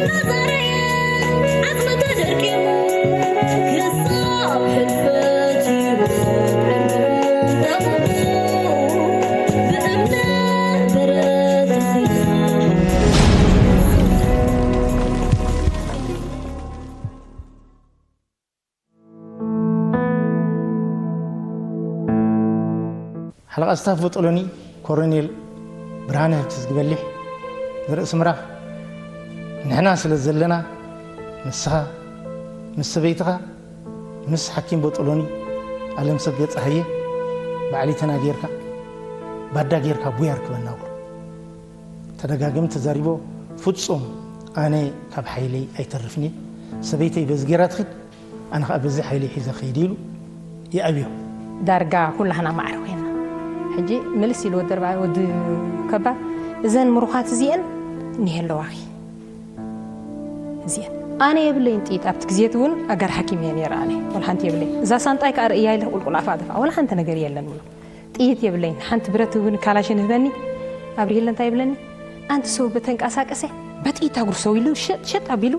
ተዘርአ ዓጽሚ ተደርቂቑ ክሳብ ሕልፈት እዩ። ብእምነት በረድ ሓለቓ ስታፍ ቦጦሎኒ ኮሎኔል ብርሃነ ትዝጊ በሊሕ ንርእሲ ምራኽ፣ ንሕና ስለ ዘለና ንስኻ ምስ ሰበይትኻ ምስ ሓኪም ቦጦሎኒ ኣለም ሰብ ገጸ ሃየ ባዕሊተና ጌርካ ባዳ ጌርካ ቡያ ርክበና በሎ። ተደጋግም ተዛሪቦ፣ ፍጹም ኣነ ካብ ሓይለይ ኣይተርፍን እየ፣ ሰበይተይ በዚ ጌራ ትኺድ፣ ኣነ ኸኣ በዚ ሓይለይ ሒዘ ኸይድ ኢሉ ይኣብዮ። ዳርጋ ኩላህና ማዕረ ኮይና። ሕጂ ምልስ ኢሉ ወዲ ኣርባ-፣ ወዲ ከባር፣ እዘን ምሩኻት እዚአን እኒሀ ኣለዋኺ። እዚአን ኣነ የብለይን ጥይት፣ ኣብቲ ግዜ እቲ እውን ኣጋር ሓኪም እየ ነይረ ኣነ። ወላ ሓንቲ የብለይን። እዛ ሳንጣይ ከኣ ርእያ ኢለ ቁልቁል ኣፋ ደፋ። ወላ ሓንቲ ነገር የለን ብሎ። ጥይት የብለይን። ሓንቲ ብረት እውን ካላሽን ህበኒ። ኣብርሂለ እንታይ ይብለኒ? ኣንቲ ሰው በተንቀሳቀሰ በጥይት ኣጉርሰው ኢሉ ሸጥ ሸጥ ኣቢሉ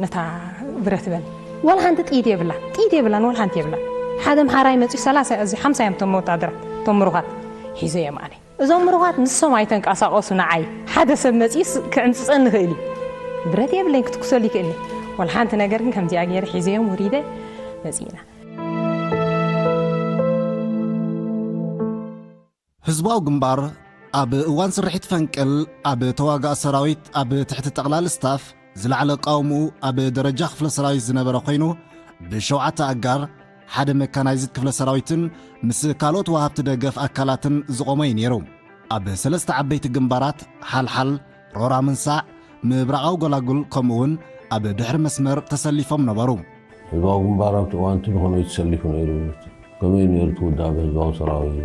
ነታ ብረት በኒ። ወላ ሓንቲ ጥይት የብላ። ጥይት የብላን፣ ወላ ሓንቲ የብላ። ሓደ ኣምሓራይ መጺኡ ሰላሳ እዚ ሓምሳ እዮም እቶም ወታደራት፣ እቶም ምሩኻት ሒዘ እዮም ኣነ። እዞም ምሩኻት ንሶም ኣይተንቀሳቀሱ ንዓይ። ሓደ ሰብ መጺኡስ ክዕምጽጸኒ ይኽእል እዩ። ብረት የብለይን ክትኩሰሉ ይኽእል እዩ። ወላ ሓንቲ ነገር ግን ከምዚኣ ገይረ ሒዘዮም ውሪደ መጺእና። ህዝባዊ ግንባር ኣብ እዋን ስርሒት ፈንቅል ኣብ ተዋጋእ ሰራዊት ኣብ ትሕቲ ጠቕላሊ ስታፍ ዝለዓለ ቃውምኡ ኣብ ደረጃ ክፍለ ሰራዊት ዝነበረ ኮይኑ ብሸውዓተ ኣጋር ሓደ መካናይዝድ ክፍለ ሰራዊትን ምስ ካልኦት ወሃብቲ ደገፍ ኣካላትን ዝቖመ እዩ ነይሩ። ኣብ ሰለስተ ዓበይቲ ግንባራት ሓልሓል፣ ሮራ ምንሳዕ፣ ምብራቓዊ ጎላጉል ከምኡውን ኣብ ድሕሪ መስመር ተሰሊፎም ነበሩ። ህዝባዊ ግንባር ኣብቲ እዋን እቲ ብኸመይ ተሰሊፉ ነይሩ? ከመይ ነይሩ እቲ ውዳበ ህዝባዊ ሰራዊት?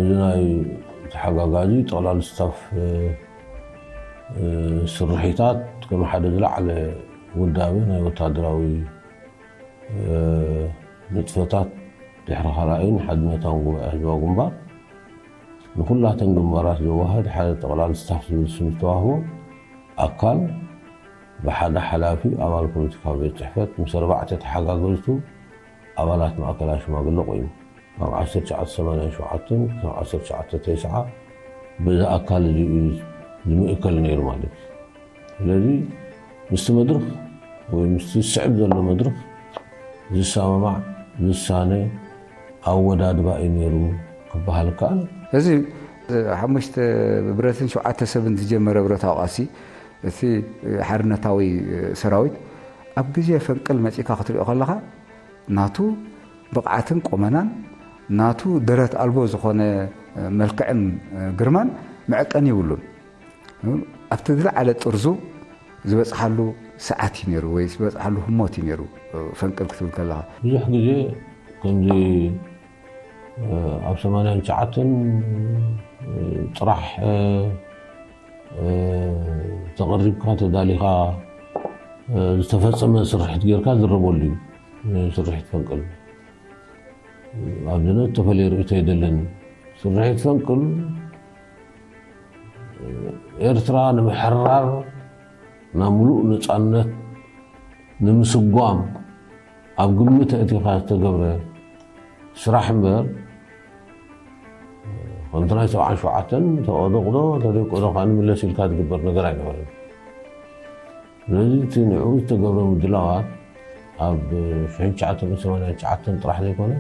እዚ ናይ ተሓጋጋዚ ጠቕላሊ ስታፍ ስርሒታት ከም ሓደ ዝለዓለ ውዳበ ናይ ወታደራዊ ንጥፈታት ድሕሪ ካልኣይን ሓድነታውን ጉባኤ ህዝባዊ ግንባር ንኹላተን ግንባራት ዘዋህድ ሓደ ጠቕላሊ ስታፍ ዝብል ስም ዝተዋህቦ ኣካል ብሓደ ሓላፊ ኣባል ፖለቲካዊ ቤት ፅሕፈት ምስ ኣርባዕተ ተሓጋገዝቱ ኣባላት ማእከላይ ሽማግለ ቆይሙ። ካብ ዓሰርተ ትሽዓተ ሰማንያን ሸውዓተን ክሳብ ዓሰርተ ትሽዓተ ተስዓ በዚ ኣካል እዚ እዩ ዝምእከል ነይሩ ማለት እዩ። ስለዚ ምስቲ መድርኽ ወይ ምስቲ ዝስዕብ ዘሎ መድርኽ ዝሰማማዕ ዝሳነ ኣወዳድባ እዩ ነይሩ ክበሃል ይከኣል። እዚ ሓሙሽተ ብረትን ሸውዓተ ሰብን ዝጀመረ ብረታዊ ቃልሲ እቲ ሓርነታዊ ሰራዊት ኣብ ግዜ ፈንቅል መጺእካ ክትሪኦ ከለኻ ናቱ ብቕዓትን ቁመናን ናቱ ደረት ኣልቦ ዝኾነ መልክዕን ግርማን መዐቀኒ ይብሉን። ኣብቲ ዝለዓለ ጥርዙ ዝበፅሓሉ ሰዓት እዩ ነይሩ ወይ ዝበፅሓሉ ህሞት እዩ ነይሩ ፈንቅል ክትብል ከለኻ። ብዙሕ ግዜ ከምዚ ኣብ ሰማንያን ትሽዓተን ጥራሕ ተቐሪብካ ተዳሊኻ ዝተፈፀመ ስርሒት ጌርካ ዝረበሉ እዩ። ስርሒት ፈንቅል ኣብዝነት ተፈለየ ርእይቶ የደለኒ። ስርሒት ፈንቅል ኤርትራ ንምሕራር ናብ ምሉእ ነፃነት ንምስጓም ኣብ ግምት ኣእቲኻ ዝተገብረ ስራሕ እምበር ከምቲ ናይ ሰብዓን ሸውዓተን ተቐደቑዶ ተደይቆዶ ከዓ ንምለስ ኢልካ ዝግበር ነገር ኣይነበረን። ስለዚ እቲ ንዕኡ ዝተገብረ ምድላዋት ኣብ ሽሕን ትሽዓተ ሚእትን ሰማንያን ትሽዓተን ጥራሕ ዘይኮነ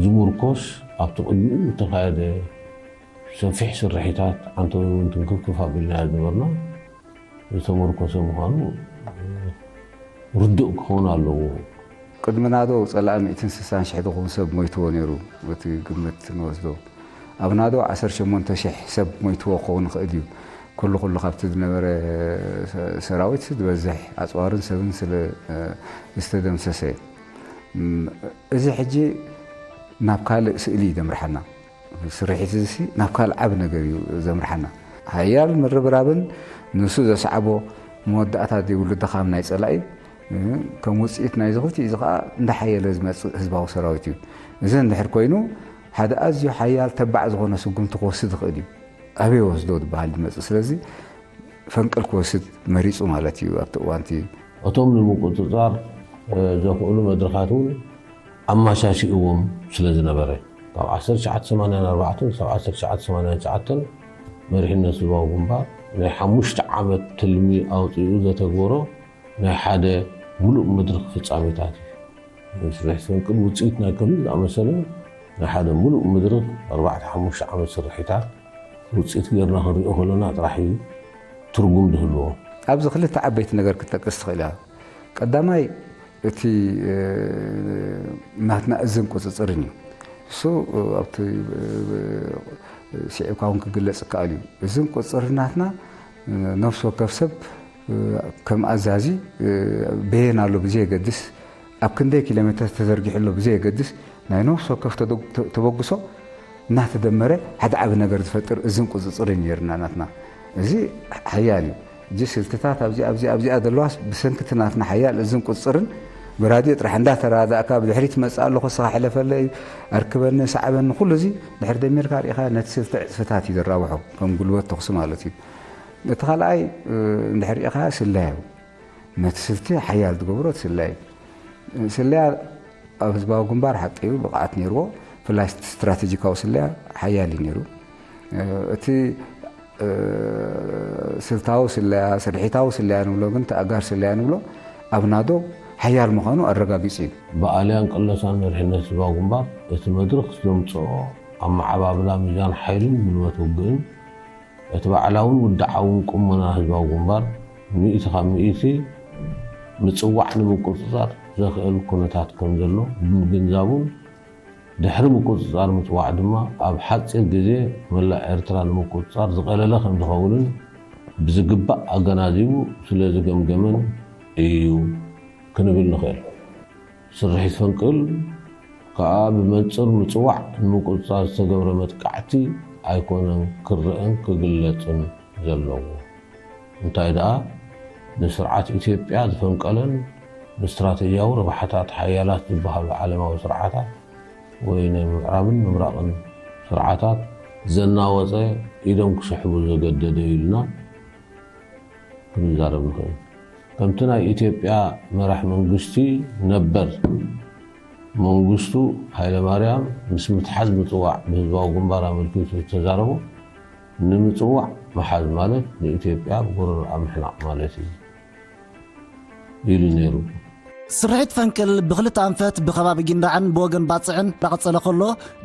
ዝምርኮስ ኣብቲ ቅድሚኡ ዝተኻየደ ሰፊሕ ስርሒታት ዓንተወይ እውን ትንክፍክፍ ኣቢልናዮ ዝነበርና ዝተመርኮሰ ምዃኑ ርዱእ ክኸውን ኣለዎ። ቅድሚ ናዶ ጸላኢ ሚእትን ስሳን ሽሕ ዝኸውን ሰብ ሞይትዎ ነይሩ። በቲ ግምት ንወስዶ ኣብ ናዶ ዓሰርተ ሸሞንተ ሽሕ ሰብ ሞይትዎ ክኸውን ይኽእል እዩ። ኩሉ ኩሉ ካብቲ ዝነበረ ሰራዊት ዝበዝሕ ኣጽዋርን ሰብን ስለ ዝተደምሰሰ እዚ ሕጂ ናብ ካልእ ስእሊ እዩ ዘምርሓና። ስርሒት እዚ ናብ ካልእ ዓቢ ነገር እዩ ዘምርሓና። ሓያል ምርብራብን ንሱ ዘስዓቦ መወዳእታ ዘይብሉ ድኻም ናይ ጸላኢ ከም ውጽኢት ናይዚ ክልቲኡ እዚ ከኣ እንዳሓየለ ዝመጽእ ህዝባዊ ሰራዊት እዩ። እዚ እንድሕር ኮይኑ ሓደ ኣዝዩ ሓያል ተባዕ ዝኾነ ስጉምቲ ክወስድ ይኽእል እዩ። ኣበይ ወስዶ ዝበሃል ዝመጽእ። ስለዚ ፈንቅል ክወስድ መሪጹ ማለት እዩ ኣብቲ እዋንቲ። እቶም ንምቁጽጻር ዘኽእሉ መድረኻት እውን ኣመሻሺእዎም ስለ ዝነበረ፣ ካብ ዓሰርተ ትሽዓተ ሰማንያን ኣርባዕተን ክሳብ ዓሰርተ ትሽዓተ ሰማንያን ትሽዓተን መሪሕነት ህዝባዊ ግንባር ናይ ሓሙሽተ ዓመት ትልሚ ኣውጺኡ ዘተግበሮ ናይ ሓደ ምሉእ መድረኽ ፍጻሜታት እዩ። ስርሒት ፈንቅል ውጽኢት ናይ ከምዚ ዝኣመሰለ ናይ ሓደ ምሉእ መድረኽ ኣርባዕተ ሓሙሽተ ዓመት ስርሒታት ውጽኢት ጌርና ክንሪኦ ከለና ጥራሕ እዩ ትርጉም ዝህልዎ። ኣብዚ ክልተ ዓበይቲ ነገር ክትጠቅስ ትኽእል እያ። ቀዳማይ እቲ ናትና እዝን ቁጽጽርን እዩ። እሱ ኣብቲ ስዒብካ እውን ክግለጽ ይከኣል እዩ። እዝን ቁጽጽርን ናትና ነፍሲ ወከፍ ሰብ ከም ኣዛዚ በየን ኣሎ ብዘየገድስ፣ ኣብ ክንደይ ኪሎ ሜትር ተዘርጊሑ ኣሎ ብዘየገድስ፣ ናይ ነፍሲ ወከፍ ተበግሶ እናተደመረ ሓደ ዓቢ ነገር ዝፈጥር እዝን ቁጽጽርን ነይርና ናትና። እዚ ሓያል እዩ። እዚ ስልትታት ኣብዚ ኣብዚ ኣብዚኣ ዘለዋስ ብሰንክቲ ናትና ሓያል እዝን ቁጽጽርን ብራድዮ ጥራሕ እንዳተራዳእካ ብድሕሪት መጽእ ኣለኹ፣ ስኻ ሕለፈለይ፣ ኣርክበኒ፣ ሰዓበኒ፣ ኩሉ እዚ ድሕሪ ደሚርካ ርኢኻ ነቲ ስልቲ ዕጽፍታት እዩ ዘራብሖ፣ ከም ጉልበት ተኹሲ ማለት እዩ። እቲ ካልኣይ እንድሕር ርኢኻ ስለያ እዩ። ነቲ ስልቲ ሓያል ዝገብሮ እቲ ስለያ እዩ። ስለያ ኣብ ህዝባዊ ግንባር ሓቂ እዩ ብቕዓት ነይርዎ፣ ብፍላይ ስትራቴጂካዊ ስለያ ሓያል እዩ ነይሩ። እቲ ስልታዊ ስለያ፣ ስርሒታዊ ስለያ ንብሎ ግን፣ እቲ ኣጋር ስለያ ንብሎ ኣብ ናዶ ሓያል ምዃኑ ኣረጋጊጹ እዩ። ብኣልያን ቅለሳን መሪሕነት ህዝባዊ ግንባር እቲ መድረኽ ዘምጽኦ ኣመዓባብላ ሚዛን ሓይልን ጉልበት ውግእን እቲ ባዕላውን ውድዓውን ቁመና ህዝባዊ ግንባር ሚእቲ ካብ ሚእቲ ምጽዋዕ ንምቁጽጻር ዘኽእል ኩነታት ከም ዘሎ ብምግንዛቡን ድሕሪ ምቁጽጻር ምጽዋዕ ድማ ኣብ ሓጺር ግዜ መላእ ኤርትራ ንምቁጽጻር ዝቐለለ ከም ዝኸውንን ብዝግባእ ኣገናዚቡ ስለ ዝገምገመን እዩ ክንብል ንኽእል። ስርሒት ፈንቅል ከኣ ብመንጽር ምጽዋዕ ንምቁጽጻር ዝተገብረ መጥቃዕቲ ኣይኮነን ክረኣን ክግለጽን ዘለዎ። እንታይ ደኣ ንስርዓት ኢትዮጵያ ዝፈንቀለን ንስትራተጂያዊ ረብሓታት ሓያላት ዝበሃሉ ዓለማዊ ስርዓታት ወይ ናይ ምዕራብን ምብራቕን ስርዓታት ዘናወጸ ኢዶም ክስሕቡ ዘገደደ ኢልና ክንዛረብ ንኽእል። ከምቲ ናይ ኢትዮጵያ መራሕ መንግስቲ ነበር መንግስቱ ሃይለማርያም ምስ ምትሓዝ ምጽዋዕ ብህዝባዊ ግንባር ኣመልኪቱ ዝተዛረቦ፣ ንምጽዋዕ ምሓዝ ማለት ንኢትዮጵያ ብጎረርኣ ምሕናቕ ማለት እዩ ኢሉ ነይሩ። ስርሒት ፈንቅል ብኽልተ ኣንፈት ብኸባቢ ጊንዳዕን ብወገን ባጽዕን እንዳቐጸለ ከሎ፣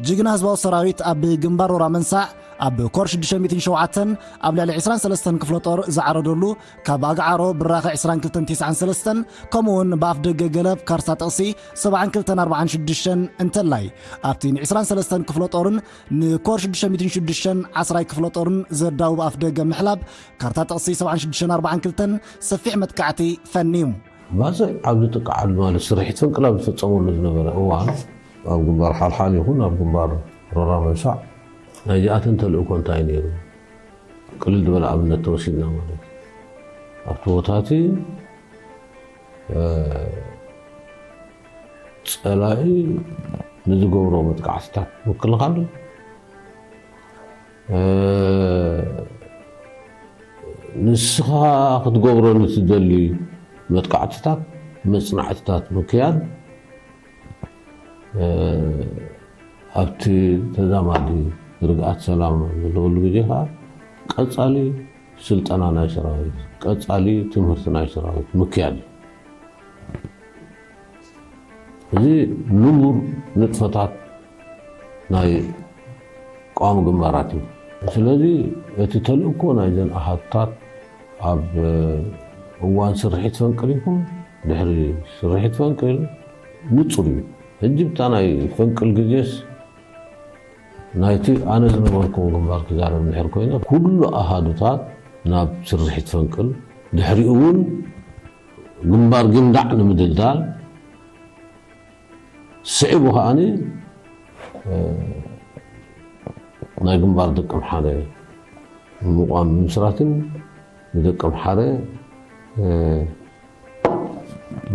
ጅግና ህዝባዊ ሰራዊት ኣብ ግንባር ሮራ መንሳዕ ኣብ ኮር ሽዱሽተ ሚእትን ሸውዓተን ኣብ ልዕሊ ዕስራን ሰለስተን ክፍለ ጦር ዝዓረደሉ ካብ ኣግዓሮ ብራኸ ዕስራን ክልተን ተስዓን ሰለስተን ከምኡ እውን ብኣፍ ደገ ገለብ ካርታ ጥቕሲ ሰብዓን ክልተን ኣርባዓን ሽዱሽተን እንተላይ ኣብቲ ን ዕስራን ሰለስተን ክፍለ ጦርን ንኮር ሽዱሽተ ሚእትን ሽዱሽተን ዓስራይ ክፍለ ጦርን ዘዳውብ ኣፍ ደገ ምሕላብ ካርታ ጥቕሲ ሰብዓን ሽዱሽተን ኣርባዓን ክልተን ሰፊሕ መጥቃዕቲ ፈንዩ። ባጽዕ ኣብ ዝጥቅዓሉ ማለት ስርሒት ፈንቅል ኣብ ዝፈጸመሉ ዝነበረ እዋን ኣብ ግንባር ሓልሓል ይኹን ኣብ ግንባር ሮራ መንሳዕ ናይ ዚኣተን ተልእኮ እንታይ ነይሩ? ቅልል ዝበለ ኣብነት ተወሲድና ማለት ኣብቲ ቦታ እቲ ጸላኢ ንዝገብሮ መጥቃዕትታት ምክልኻል ንስኻ ክትገብሮ ንትደሊ መጥቃዕትታት መጽናዕትታት ምክያድ ኣብቲ ተዛማዲ ርግኣት ሰላም ዘለወሉ ግዜ ከዓ ቀጻሊ ስልጠና ናይ ሰራዊት ቀጻሊ ትምህርቲ ናይ ሰራዊት ምክያድ እዩ። እዚ ንቡር ንጥፈታት ናይ ቀዋሚ ግንባራት እዩ። ስለዚ እቲ ተልእኮ ናይዘን ኣሃዱታት ኣብ እዋን ስርሒት ፈንቅል ይኹን ድሕሪ ስርሒት ፈንቅል ንጹር እዩ። ሕጂ ብታ ናይ ፈንቅል ግዜስ ናይቲ ኣነ ዝነበርኩዎ ግንባር ክዛረብ እንድሕር ኮይነ ኩሉ ኣሃዱታት ናብ ስርሒት ፈንቅል ድሕሪኡ እውን ግንባር ግንዳዕ ንምድልዳል ስዒቡ ከዓኒ ናይ ግንባር ደቀምሓረ ምቋም ምስራትን ንደቀምሓረ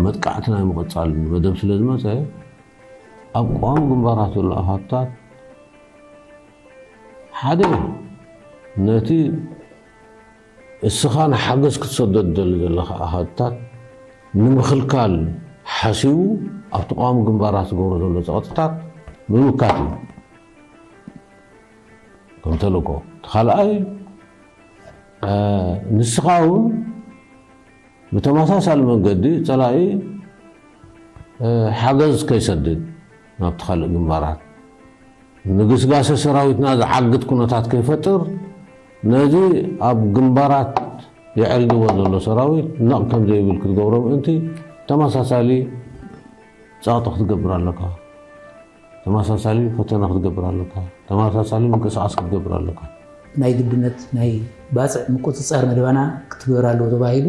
መጥቃዕቲ ናይ ምቕጻል መደብ ስለ ዝመጸ ኣብ ቀዋሚ ግንባራት ዘሎ ኣሃታት ሓደ ነቲ እስኻ ንሓገዝ ክትሰዶ ትደሊ ዘለኻ ኣሃዱታት ንምኽልካል ሓሲቡ ኣብቲ ቀዋሚ ግንባራት ዝገብሮ ዘሎ ጸቕጥታት ምምካት እዩ። ከም ተልእኮ። እቲ ካልኣይ፣ እ፣ ንስኻ እውን ብተመሳሳሊ መንገዲ ጸላኢ፣ እ፣ ሓገዝ ከይሰድድ ናብቲ ካልእ ግንባራት፣ ንግስጋሰ ሰራዊትና ዝዓግት ኩነታት ከይፈጥር፣ ነዚ ኣብ ግንባራት የዕሪድዎ ዘሎ ሰራዊት ነቕ ከም ዘይብል ክትገብሮ ምእንቲ ተመሳሳሊ ጸቕጢ ክትገብር ኣለካ። ተመሳሳሊ ፈተነ ክትገብር ኣለካ። ተመሳሳሊ ምንቅስቓስ ክትገብር ኣለካ። ናይ ግድነት ናይ ባጽዕ ምቁጽጻር መደባና ክትግበር ኣለዎ ተባሂሉ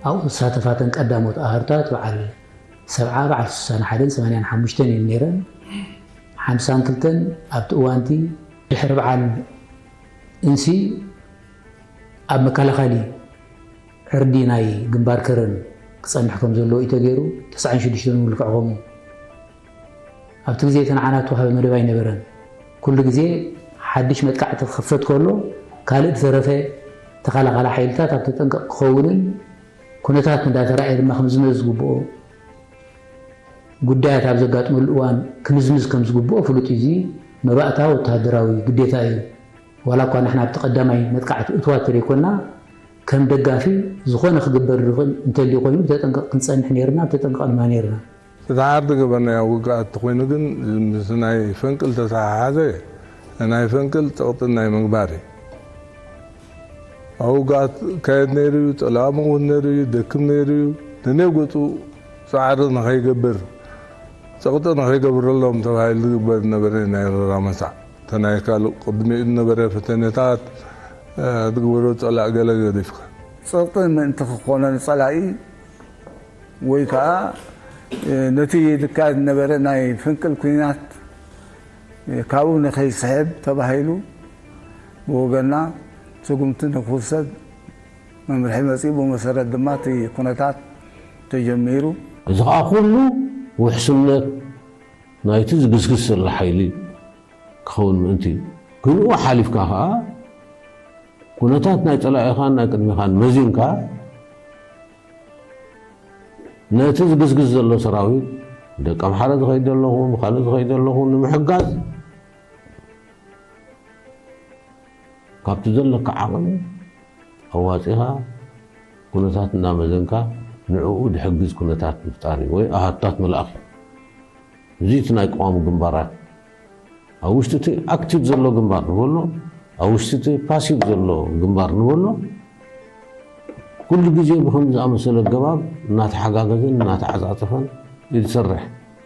ኣብኡ ዝሳተፋተን ቀዳሞት ኣህርታት በዓል ሰብዓ፣ በዓል ስሳን ሓደን ሰማንያን ሓሙሽተን እየን ነይረን። ሓምሳን ክልተን ኣብቲ እዋንቲ ድሕሪ በዓል እንሲ ኣብ መከላኸሊ ዕርዲ ናይ ግንባር ከረን ክጸንሕ ከም ዘለዎ እዩ ተገይሩ። ተስዓን ሽዱሽተን እውን ልክዕ ከምኡ። ኣብቲ ግዜ እቲ ንዓና እተዋህበ መደብ ኣይነበረን። ኩሉ ግዜ ሓድሽ መጥቃዕቲ ክኽፈት ከሎ ካልእ ዝተረፈ ተኸላኻሊ ሓይልታት ኣብ ተጠንቀቕ ክኸውንን ኩነታት እንዳተራእየ ድማ ክምዝመዝ ዝግብኦ ጉዳያት ኣብ ዘጋጥመሉ እዋን ክምዝምዝ ከም ዝግብኦ ፍሉጥ እዩ። እዚ መባእታ ወተሃደራዊ ግዴታ እዩ። ዋላ እኳ ንሕና ኣብቲ ቀዳማይ መጥቃዕቲ እትዋት ተደይኮና ከም ደጋፊ ዝኾነ ክግበር ዝኽእል እንተልዩ ኮይኑ ብተጠንቀቕ ክንጸንሕ ነይርና፣ ብተጠንቀቕ ድማ ነይርና። እቲ ዓርዲ ገበርናዮ ውግኣት እንተኾይኑ ግን ምስ ናይ ፈንቅል ተተሓሓዘ ናይ ፈንቅል ጸቕጥን ናይ ምግባር እዩ። ኣብ ውግኣት ካየድ ነይሩ እዩ፣ ጸላኢ ምውት ነይሩ እዩ፣ ደክም ነይሩ እዩ። ነናይ ገጹ ጻዕሪ ንኸይገብር፣ ጸቕጢ ንኸይገብረሎም ተባሂሉ ዝግበር ዝነበረ ናይ ሮራ መሳዕ። እቲ ናይ ካልእ ቅድሚኡ ዝነበረ ፈተነታት፣ እ፣ ዝግበሮ ጸላእ ገለ ገዲፍካ። ጸቕጢ ምእንቲ ክኾኖ ንጸላኢ ወይ ከዓ፣ እ፣ ነቲ ዝካየድ ዝነበረ ናይ ፍንቅል ኲናት፣ እ፣ ካብኡ ንኸይስሕብ ተባሂሉ ብወገንና ስጉምቲ ንክውሰድ መምርሒ መጺኡ። ብመሰረት ድማ እቲ ኩነታት ተጀሚሩ። እዚ ኸኣ ኩሉ ውሕስነት ናይቲ ዝግስግስ ዘሎ ሓይሊ ክኸውን ምእንቲ እዩ። ግንኡ ሓሊፍካ ኸኣ ኩነታት ናይ ጸላኢኻን ናይ ቅድሚኻን መዚንካ ነቲ ዝግስግስ ዘሎ ሰራዊት፣ ደቂ ኣምሓራ ዝኸይድ ዘለኹ፣ ብኻልእ ዝኸይድ ዘለኹ ንምሕጋዝ ካብቲ ዘለካ ዓቕሚ ኣዋጺኻ ኩነታት እናመዘንካ ንዕኡ ዝሕግዝ ኩነታት ምፍጣር እዩ፣ ወይ ኣሃታት ምልኣኽ እዩ። እዚ እቲ ናይ ቀዋሚ ግንባራት ኣብ ውሽጢ እቲ ኣክቲቭ ዘሎ ግንባር ንበሎ፣ ኣብ ውሽጢ እቲ ፓሲቭ ዘሎ ግንባር ንበሎ፣ ኩሉ ግዜ ብኸምዚ ዝኣመሰለ ኣገባብ እናተሓጋገዘን እናተዓጻጸፈን እዩ ዝሰርሕ።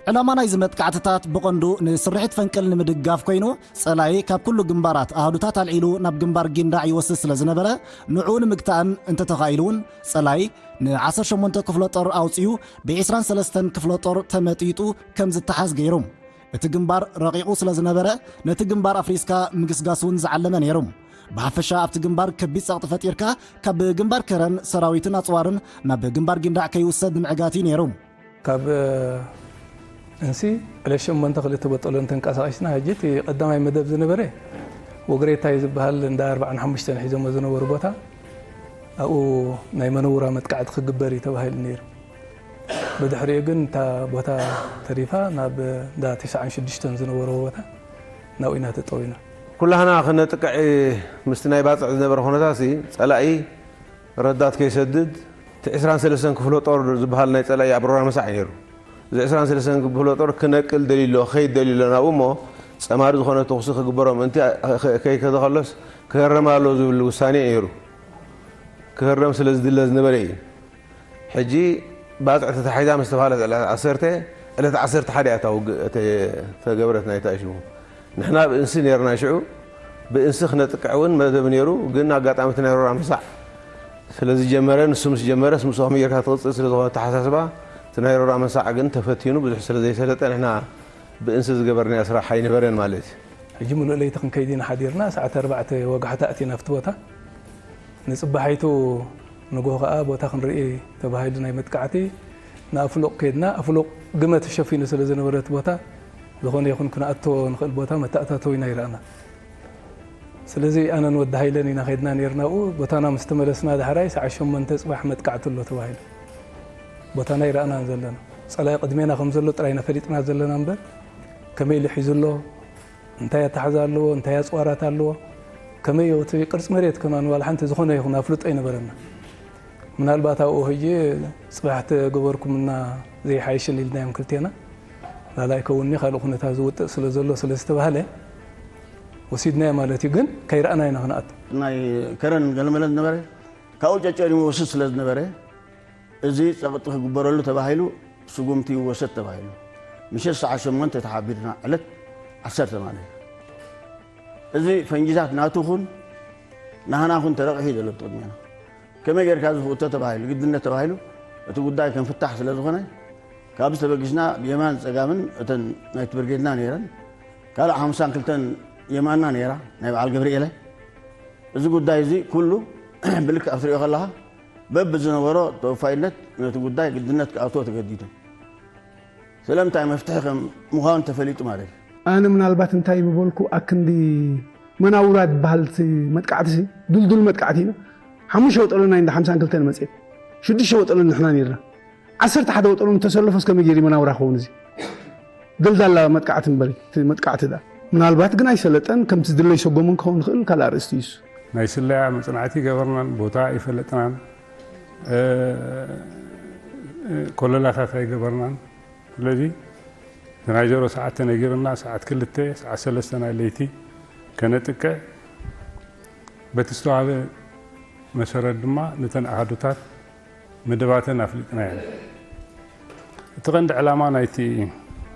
ዕላማ ናይዚ መጥቃዕትታት ብቐንዱ ንስርሒት ፈንቅል ንምድጋፍ ኮይኑ፣ ጸላኢ ካብ ኩሉ ግንባራት ኣሃዱታት ኣልዒሉ ናብ ግንባር ጊንዳዕ ይወስድ ስለ ዝነበረ፣ ንዕኡ ንምግታእን እንተተኻኢሉ እውን ጸላኢ ን ዓሰርተ ሸሞንተ ክፍለ ጦር ኣውጺኡ ብ ዒስራን ሰለስተን ክፍለ ጦር ተመጢጡ ከም ዝተሓዝ ገይሩ። እቲ ግንባር ረቂቑ ስለ ዝነበረ፣ ነቲ ግንባር ኣፍሪስካ ምግስጋስ እውን ዝዓለመ ነይሩ። ብሓፈሻ ኣብቲ ግንባር ከቢድ ጸቕጢ ፈጢርካ፣ ካብ ግንባር ከረን ሰራዊትን ኣጽዋርን ናብ ግንባር ጊንዳዕ ከይውሰድ ንምዕጋት እዩ ነይሩ። ካብ እንሲ ዕለት ሸሞንተ ክልተ በጠሎ እንተንቀሳቐስና፣ ሕጂ እቲ ቀዳማይ መደብ ዝነበረ ወግሬታ እዩ ዝበሃል፣ እንዳ ኣርባዓን ሓሙሽተን ሒዞሞ ዝነበሩ ቦታ፣ ኣብኡ ናይ መነውራ መጥቃዕቲ ክግበር እዩ ተባሂሉ ነይሩ። ብድሕሪኡ ግን እታ ቦታ ተሪፋ ናብ እንዳ ተስዓን ሽዱሽተን ዝነበርዎ ቦታ ናብኡ ኢና ተጠዊና። ኩላህና ክነጥቅዕ ምስቲ ናይ ባጽዕ ዝነበረ ኩነታትሲ ጸላኢ ረዳት ከይሰድድ እቲ ዕስራን ሰለስተን ክፍለ ጦር ዝበሃል ናይ ጸላኢ ኣብ ሮራ መሳዕ ነይሩ። እዚ ዕስራን ሰለስተን ክፍለ ጦር ክነቅል ደልዩ ኣሎ፣ ክኸይድ ደልዩ ኣሎ ናብኡ እሞ ጸማሪ ዝኾነ ተኹሲ ክግበሮም እንቲ ከይከደ ከሎስ ክህረም ኣሎ ዝብል ውሳኔ ነይሩ። ክህረም ስለ ዝድለ ዝነበረ እዩ። ሕጂ ባጽዕ ተታሒዛ ምስ ተባህለት ዕለት ዓሰርተ፣ ዕለት ዓሰርተ ሓደ እያ እታ ውግእ እተ-፣ ተገብረት ናይታ ሽሙ። ንሕና ብእንሲ ነይርና ሽዑ፣ ብእንሲ ክነጥቅዕ እውን መደብ ነይሩ፣ ግን ኣጋጣሚ እቲ ናይ ሮራ መሳዕ ስለ ዝጀመረ፣ ንሱ ምስ ጀመረስ ምስኡ ከመይ ጌርካ ትቕጽል ስለ ዝኾነ ኣተሓሳስባ፣ እቲ ናይ ሮራ መሳዕ ግን ተፈቲኑ ብዙሕ ስለ ዘይሰለጠ ንሕና ብእንሲ ዝገበርናዮ ስራሕ ኣይነበረን ማለት እዩ። ሕጂ ምሉእ ለይቲ ክንከይድ ኢና ሓዲርና፣ ሰዓት ኣርባዕተ ወጋሕታ ኣቲና ኣብቲ ቦታ። ንጽባሒቱ ንግሆ ከኣ ቦታ ክንርኢ ተባሂሉ ናይ መጥቃዕቲ ንኣፍሉቕ ከይድና፣ ኣፍሉቕ ግመ ተሸፊኑ ስለ ዝነበረ እቲ ቦታ፣ ዝኾነ ይኹን ክንኣትዎ ንኽእል ቦታ መተኣታተዊ ኢና ይረኣና። ስለዚ ኣነን ወዲ ሃይለን ኢና ከይድና ነይርና። ኣብኡ ቦታና ምስ ተመለስና ዳሕራይ ሰዓት ሸሞንተ ጽባሕ መጥቃዕቲ ኣሎ ተባሂሉ። ቦታና ይረኣናን ዘለና። ጸላኢ ቅድሜና ከም ዘሎ ጥራይ ኢና ፈሊጥና ዘለና እምበር፣ ከመይ ኢሉ ሒዙ ኣሎ፣ እንታይ ኣተሓዛ ኣለዎ፣ እንታይ ኣጽዋራት ኣለዎ፣ ከመይ እቲ ቅርጺ መሬት ከማን ዋላ ሓንቲ ዝኾነ ይኹን ኣፍልጦ ኣይነበረና። ምናልባት ኣብኡ ሕጂ ጽባሕ ተገበርኩምና ዘይሓይሽን ኢልናዮም ክልቴና። ላላ ኣይከውንኒ ካልእ ኩነታት ዝውጥእ ስለ ዘሎ ስለ ዝተባህለ ወሲድናዮ ማለት እዩ። ግን ከይረኣና ኢና ክንኣቱ። ናይ ከረን ገለመለ ዝነበረ ካብኡ ጨጨሪሙ ወስድ ስለ ዝነበረ እዚ ጸቕጢ ክግበረሉ ተባሂሉ ስጉምቲ ይወሰድ ተባሂሉ። ምሸት ሰዓት ሸሞንተ ተሓቢርና ዕለት ዓሰርተ ማለት እዩ። እዚ ፈንጂታት ናቱ ኹን ናህና ኹን ተረቂሑ እዩ ዘሎ ቅድሜና። ከመይ ጌርካ እዚ ክእቶ ተባሂሉ፣ ግድነት ተባሂሉ፣ እቲ ጉዳይ ከም ፍታሕ ስለ ዝኾነ፣ ካብዚ ተበጊስና ብየማን ጸጋምን እተን ናይቲ ብርጌድና ነይረን፣ ካልእ ሓምሳን ክልተን የማንና ነይራ፣ ናይ በዓል ገብርኤለ። እዚ ጉዳይ እዚ ኩሉ ብልክዕ ክትሪኦ ከለኻ፣ በብዝነበሮ ተወፋይነት ነቲ ጉዳይ ግድነት ክኣትዎ ተገዲዱ። ስለምንታይ መፍትሒ ከም ምዃኑ ተፈሊጡ ማለት እዩ። ኣነ ምናልባት እንታይ ምበልኩ፣ ኣክንዲ መናውራ ዝበሃል እቲ መጥቃዕቲ ሲ፣ ድልዱል መጥቃዕቲ ኢና። ሓሙሽተ ወጠሎና እንዳ ሓምሳን ክልተን መጽየት። ሽዱሽተ ወጠሎ ንሕና ነይርና። ዓሰርተ ሓደ ወጠሎ ተሰለፎስ ከመይ ገይሩ መናውራ ክኸውን እዚ? ደልዳላ መጥቃዕቲ እምበር፣ እቲ መጥቃዕቲ ዳ። ምናልባት ግን ኣይሰለጠን፣ ከምቲ ዝድለይ ሰጎምን ክኸውን ይኽእል፣ ካልእ ኣርእስቲ እዩ እሱ። ናይ ስለያ መጽናዕቲ ገበርናን፣ ቦታ ኣይፈለጥናን፣ እ፣ እ፣ ኮለላታት ኣይገበርናን። ስለዚ እቲ ናይ ዜሮ ሰዓት ተነጊርና፣ ሰዓት ክልተ፣ ሰዓት ሰለስተ ናይ ለይቲ ከነጥቅዕ፣ በቲ ዝተዋህበ መሰረት ድማ ነተን ኣሃዱታት መደባተን ኣፍሊጥናየን። እቲ ቀንዲ ዕላማ ናይቲ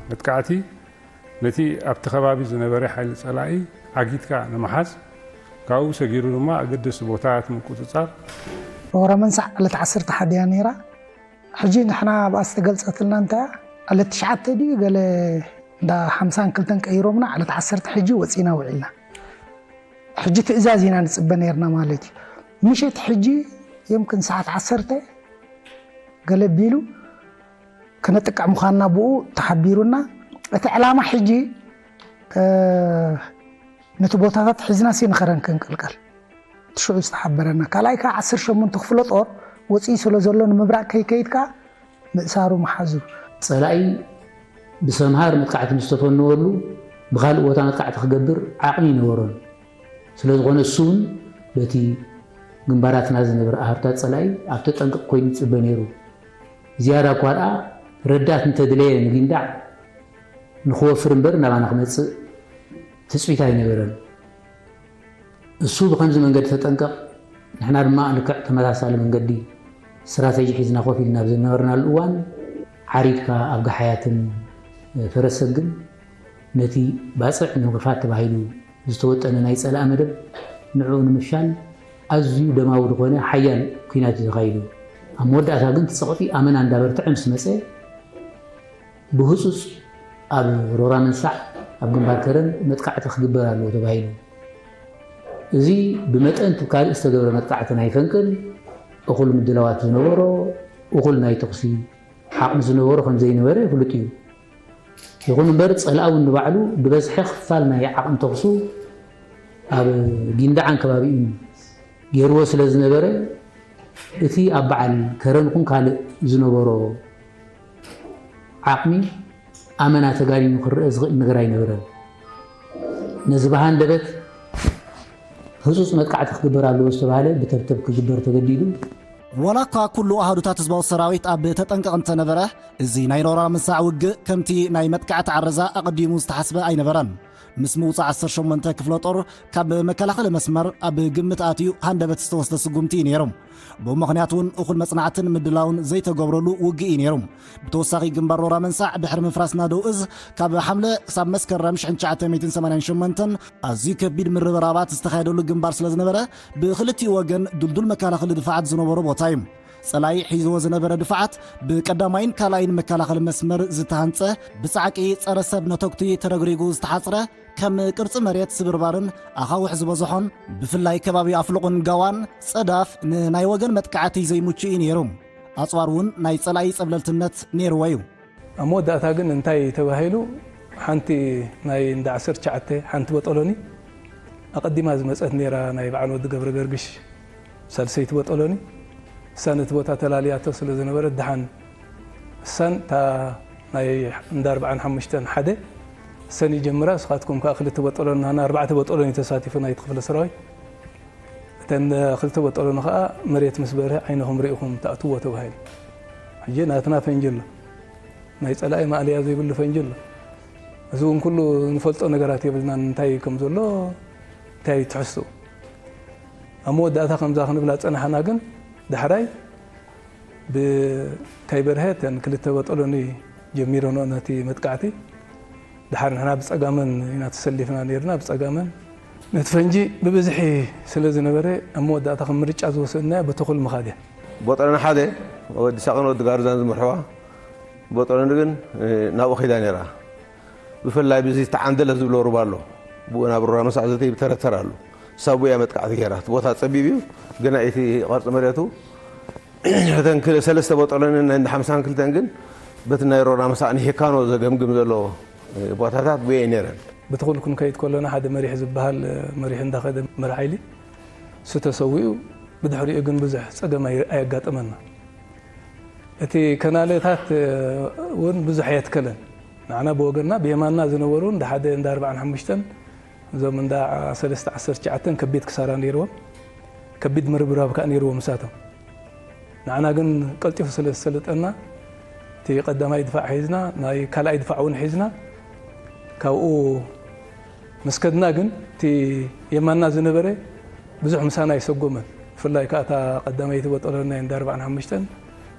መጥቃዕቲ ነቲ ኣብቲ ከባቢ ዝነበረ ሓይሊ ጸላኢ ዓጊትካ ንምሓዝ፣ ካብኡ ሰጊሩ ድማ ኣገደስቲ ቦታታት ምቁጽጻር። ሮራ መንሳዕ ዕለት ዓሰርተ ሓደ እያ ነይራ። ሕጂ ንሕና ኣብኣ ዝተገልጸትልና እንታይ እያ? ዕለት ትሽዓተ ድዩ ገለ እንዳ ሓምሳን ክልተን ቀይሮምና፣ ዕለት ዓሰርተ ሕጂ ወጺና ውዒልና። ሕጂ ትእዛዝ ኢና ንጽበ ነይርና ማለት እዩ። ምሸት ሕጂ የምክን ሰዓት ዓሰርተ ገለ ቢሉ ክነጥቅዕ ምዃንና ብኡ ተሓቢሩና። እቲ ዕላማ ሕጂ፣ እ፣ ነቲ ቦታታት ሒዝና ሲ ንኸረን ክንቅልቀል። እቲ ሽዑ ዝተሓበረና። ካልኣይ ከኣ ዓሰርተ ሸሞንተ ክፍለ ጦር ወጺኡ ስለ ዘሎ ንምብራቕ ከይከይድ ከኣ ምእሳሩ ምሓዙ። ጸላኢ ብሰምሃር መጥቃዕቲ ምስ ተፈነወሉ ብኻልእ ቦታ መጥቃዕቲ ክገብር ዓቕሚ ኣይነበሮን። ስለ ዝኾነ እሱ እውን በቲ ግንባራትና ዝነበረ ኣሃዱታት ጸላኢ ኣብ ተጠንቀቕ ኮይኑ ይጽበ ነይሩ። ዝያዳ እኳ ደኣ ረዳት እንተድለየ ንጊንዳዕ ንኽወፍር እምበር ናባና ክመጽእ ትጽቢት ኣይነበረን። እሱ ብኸምዚ መንገዲ ተጠንቀቕ፣ ንሕና ድማ ልክዕ ተመሳሳሊ መንገዲ ስትራተጂ ሒዝና ኮፍ ኢልና ኣብ ዝነበርናሉ እዋን ዓሪድካ ኣብ ገሓያትን ፈረስ ሰግን ነቲ ባጽዕ ንምኽፋት ተባሂሉ ዝተወጠነ ናይ ጸላኢ መደብ ንዕኡ ንምፍሻል ኣዝዩ ደማዊ ዝኾነ ሓያል ኲናት እዩ ተኻይዱ። ኣብ መወዳእታ ግን እቲ ጸቕጢ ኣመና እንዳበርትዐ ምስ መጸ ብህጹጽ ኣብ ሮራ መንሳዕ ኣብ ግንባር ከረን መጥቃዕቲ ክግበር ኣለዎ ተባሂሉ። እዚ ብመጠን እቲ ካልእ ዝተገብረ መጥቃዕቲ ናይ ፈንቅል እኹል ምድላዋት ዝነበሮ፣ እኹል ናይ ተኹሲ ዓቕሚ ዝነበሮ ከም ዘይነበረ ፍሉጥ እዩ። ይኹን እምበር ጸላኢ እውን ንባዕሉ ዝበዝሐ ክፋል ናይ ዓቕሚ ተኹሱ ኣብ ጊንዳዓን ከባቢኡን ገይርዎ ስለ ዝነበረ እቲ ኣብ በዓል ከረን ኹን ካልእ ዝነበሮ ዓቕሚ ኣመና ተጋኒኑ ክረአ ዝኽእል ነገር ኣይነበረን። ነዚ ብሃንደበት ህጹጽ መጥቃዕቲ ክግበር ኣለዎ ዝተባህለ ብተብተብ ክግበር ተገዲዱ። ዋላ እኳ ኩሉ ኣሃዱታት ህዝባዊ ሰራዊት ኣብ ተጠንቀቕ እንተነበረ፣ እዚ ናይ ሮራ ምሳዕ ውግእ ከምቲ ናይ መጥቃዕቲ ዓረዛ ኣቐዲሙ ዝተሓስበ ኣይነበረን። ምስ ምውጻእ ዓሰርተ ሸሞንተ ክፍለ ጦር ካብ መከላኸሊ መስመር ኣብ ግምት ኣትዩ ሃንደበት ዝተወስደ ስጉምቲ እዩ ነይሩ። ብኡ ምኽንያት እውን እኹል መጽናዕትን ምድላውን ዘይተገብረሉ ውግእ እዩ ነይሩ። ብተወሳኺ ግንባር ሮራ መንሳዕ ድሕሪ ምፍራስ ናደው እዝ ካብ ሓምለ ክሳብ መስከረም ሽሕን ትሽዓተ ሚእትን ሰማንያን ሸሞንተን ኣዝዩ ከቢድ ምርብራባት ዝተኻየደሉ ግንባር ስለ ዝነበረ ብክልቲኡ ወገን ድልዱል መከላኸሊ ድፋዓት ዝነበሮ ቦታ እዩ። ጸላኢ ሒዝዎ ዝነበረ ድፋዓት ብቀዳማይን ካልኣይን መከላኸሊ መስመር ዝተሃንጸ ብጻዕቂ ጸረ ሰብ ነተኩቲ ተረግሪጉ ዝተሓጽረ ከም ቅርጺ መሬት ስብርባርን ኣኻውሕ ዝበዝሖን ብፍላይ ከባቢ ኣፍልቑን ጋዋን ጸዳፍ ንናይ ወገን መጥቃዕቲ ዘይምቹ እዩ ነይሩ። ኣጽዋር እውን ናይ ጸላኢ ጸብለልትነት ነይርዎ እዩ። ኣብ መወዳእታ ግን እንታይ ተባሂሉ፣ ሓንቲ ናይ እንዳ ዓሰርተ ትሽዓተ ሓንቲ በጠሎኒ ኣቐዲማ ዝመጸት ነይራ ናይ በዓል ወዲ ገብረ ገርግሽ ሳልሰይቲ ቦጦሎኒ። እሳ ነቲ ቦታ ተላልያቶ ስለ ዝነበረት፣ ደሓን እሳን እታ ናይ እንዳ ኣርብዓን ሓሙሽተን ሓደ፣ እሰን ይጀምራ። ንስኻትኩም ከኣ ክልተ ቦጦሎኒ፣ ንሕና ኣርባዕተ ቦጦሎኒ ተሳቲፉ ናይቲ ክፍለ ሰራዊት። እተን ክልተ ቦጦሎኒ ከኣ መሬት ምስ በርሀ ዓይንኹም ርኢኹም ትኣትዎ ተባሂሉ። ሕጂ ናትና ፈንጂ ኣሎ፣ ናይ ጸላኢ ማእለያ ዘይብሉ ፈንጂ ኣሎ። እዚ እውን ኩሉ ንፈልጦ ነገራት የብልናን፣ እንታይ ከም ዘሎ፣ እንታይ ትሕዝትኡ። ኣብ መወዳእታ ከምዛ ክንብላ ጸናሕና፣ ግን ዳሕራይ ብ-፣ ከይበርሀ እተን ክልተ ቦጦሎኒ ጀሚረንኦ ነቲ መጥቃዕቲ። ደሓር ንሕና ብጸጋመን ኢና ተሰሊፍና ነይርና፣ ብጸጋመን። ነቲ ፈንጂ ብብዝሒ ስለ ዝነበረ፣ ኣብ መወዳእታ ከም ምርጫ ዝወሰድናዮ ብተኹል ምኻድ እያ። ቦጦሎኒ ሓደ ወዲ ሳቕን ወዲ ጋርዛን ዝመርሕዋ፣ ቦጦሎኒ ግን፣ እ፣ ናብኡ ከይዳ ነይራ። ብፍላይ ብዚ ተዓንደለ ዝብሎ ሩባ ኣሎ። ብኡ ናብ ሮራ መሳዕ ዘተይ ብተረተር ኣሎ። ሳቡ እያ መጥቃዕቲ ገይራ። እቲ ቦታ ጸቢብ እዩ፣ ግና እቲ ቅርጺ መሬቱ እተን ክል-፣ ሰለስተ ቦጦሎንን ናይ እንዳ ሓምሳን ክልተን ግን በቲ ናይ ሮራ መሳዕ ንሄካኖ ዘገምግም ዘሎ ቦታታት ብኡ እየን ነይረን። ብትኹል ክንከይድ ከለና ሓደ መሪሕ ዝበሃል መሪሕ እንዳኸደ መራሕ ሓይሊ እሱ ተሰዊኡ፣ ብድሕሪኡ ግን ብዙሕ ጸገም ኣይ-፣ ኣየጋጠመና። እቲ ከናለታት እውን ብዙሕ ኣየትከለን። ንዓና ብወገንና ብየማንና ዝነበሩ እንዳ ሓደ እንዳ ኣርባዓን ሓሙሽተን እዞም እንዳ ሰለስተ ዓሰርተ ትሽዓተን ከቢድ ክሳራ ነይርዎም፣ ከቢድ ምርብራብ ከኣ ነይርዎም ንሳቶም። ንዓና ግን ቀልጢፉ ስለ ዝሰለጠና፣ እቲ ቀዳማይ ድፋዕ ሒዝና፣ ናይ ካልኣይ ድፋዕ እውን ሒዝና፣ ካብኡ ምስ ከድና ግን፣ እቲ የማንና ዝነበረ ብዙሕ ምሳና ኣይሰጎመን። ብፍላይ ከኣ እታ ቀዳመይቲ ቦጦሎኒ ናይ እንዳ ኣርባዓን ሓሙሽተን፣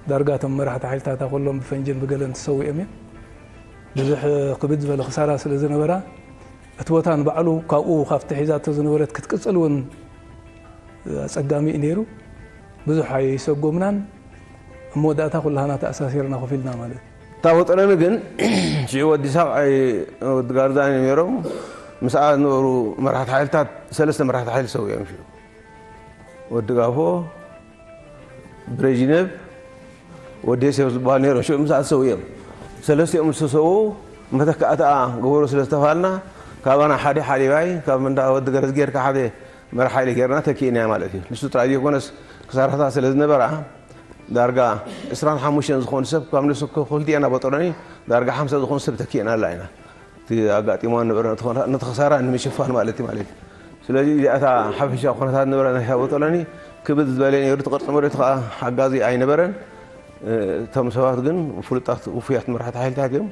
ዳርጋ እቶም መራሕቲ ሓይልታታ ኩሎም ብፈንጅን ብገለን ተሰዊኦም እዮም። ብዙሕ ክብድ ዝበለ ክሳራ ስለ ዝነበራ፣ እቲ ቦታ ንባዕሉ ካብኡ ካብቲ ሒዛቶ ዝነበረት ክትቅጽል እውን ኣጸጋሚ እዩ ነይሩ። ብዙሕ ኣይሰጎምናን። ኣብ መወዳእታ ኩላህና ተኣሳሲርና ኮፍ ኢልና ማለት እዩ። እታ ቦጦሎኒ ግን ሽዑ ወዲ ሳብዓይ ወዲ ጋርዛን እዮም ነይሮም። ምስኣ ዝነበሩ መራሕቲ ሓይልታት ሰለስተ መራሕቲ ሓይሊ ሰው እዮም ሽዑ። ወዲ ጋፎ፣ ብሬዥነቭ፣ ወዲ ዮሴፍ ዝበሃል ነይሮም። ሽዑ ምስኣ ዝሰው እዮም። ሰለስቲኦም ምስ ተሰው መተካእታ ግበሩ ስለ ዝተባሃልና፣ ካባና ሓደ ሓሊባይ፣ ካብ እንዳ ወዲ ገረዝ ጌርካ ሓደ መራሕ ሓይሊ ጌርና ተኪእናያ ማለት እዩ። ንሱ ጥራይ ዘይኮነስ ክሳራታት ስለ ዝነበራ፣ ዳርጋ ዕስራን ሓሙሽተን ዝኾኑ ሰብ፣ ካብ ንሱ ክልቲኤና ቦጦሎኒ ዳርጋ ሓምሳ ዝኾኑ ሰብ ተኪእናላ ኢና። እቲ ኣጋጢምዋ ዝነበረ ነቲ ኾነ-፣ ነቲ ክሳራ ንምሽፋን ማለት እዩ፣ ማለት እዩ። ስለዚ እዚኣ እታ ሓፈሻዊ ኩነታት ዝነበረ ናይ ቦጦሎኒ ክብድ ዝበለ ነይሩ። እቲ ቅርጺ መሬቱ ከዓ ሓጋዚ ኣይነበረን። እቶም ሰባት ግን ፍሉጣት ውፉያት መራሕቲ ሓይልታት እዮም።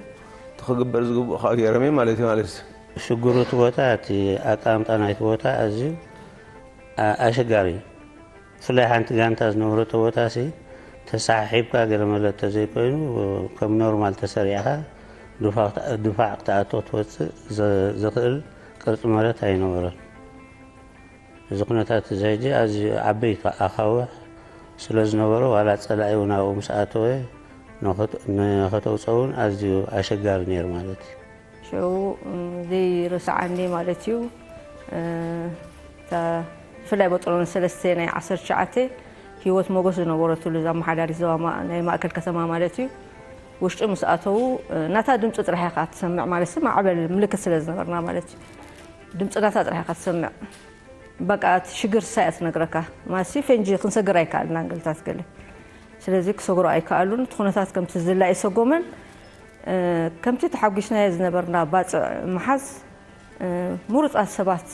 እቲ ክግበር ዝግብኦ ከዓ ገይሮም እዮም ማለት እዩ፣ ማለት እዩ። ሽግሩ እቲ ቦታ፣ እቲ ኣቀማምጣ ናይቲ ቦታ ኣዝዩ ኣ-፣ ኣሸጋሪ እዩ። ብፍላይ ሓንቲ ጋንታ ዝነበረቶ ቦታሲ ተሰሓሒብካ ገለ መለ ተዘይኮይኑ ከም ኖርማል ተሰሪዕኻ ድፋዕ፣ ድፋዕ ክትኣቱ ክትወፅእ ዘ-፣ ዘኽእል ቅርፂ መሬት ኣይነበረን። እዚ ኩነታት እዚ ሕጂ ኣዝዩ ዓበይቲ ኣኻውሕ ስለ ዝነበሮ ዋላ ፀላኢ እውን ኣብኡ ምስ ኣተወ ንኸት-፣ ንኸተውፀ እውን ኣዝዩ ኣሸጋሪ ነይሩ ማለት እዩ። ሽዑ፣ እ፣ ዘይርስዓኒ ማለት እዩ። እ፣ እታ ብፍላይ ቦጦሎኒ ሰለስተ ናይ ዓሰርተ ትሽዓተ ህይወት ሞገስ ዝነበረትሉ እዛ ኣመሓዳሪት ዞባ ማ-፣ ናይ ማእከል ከተማ ማለት እዩ። ውሽጢ ምስ ኣተዉ፣ እ፣ ናታ ድምፂ ጥራሕ ኢኻ ትሰምዕ ማለት እዩ። ማዕበል ምልክት ስለ ዝነበርና ማለት እዩ። ድምፂ ናታ ጥራሕ ኢኻ ትሰምዕ። በቃ እቲ ሽግር እሳ እያ ትነግረካ። ማሲ ፈንጂ ክንሰግር ኣይከኣልናን ገልታት ገለ። ስለዚ ክሰግሩ ኣይከኣሉን። እቲ ኩነታት ከምቲ ዝላ ኣይሰጎመን። እ፣ ከምቲ ተሓጒስናዮ ዝነበርና ባጽዕ ምሓዝ፣ እ፣ ምሩጻት ሰባት፣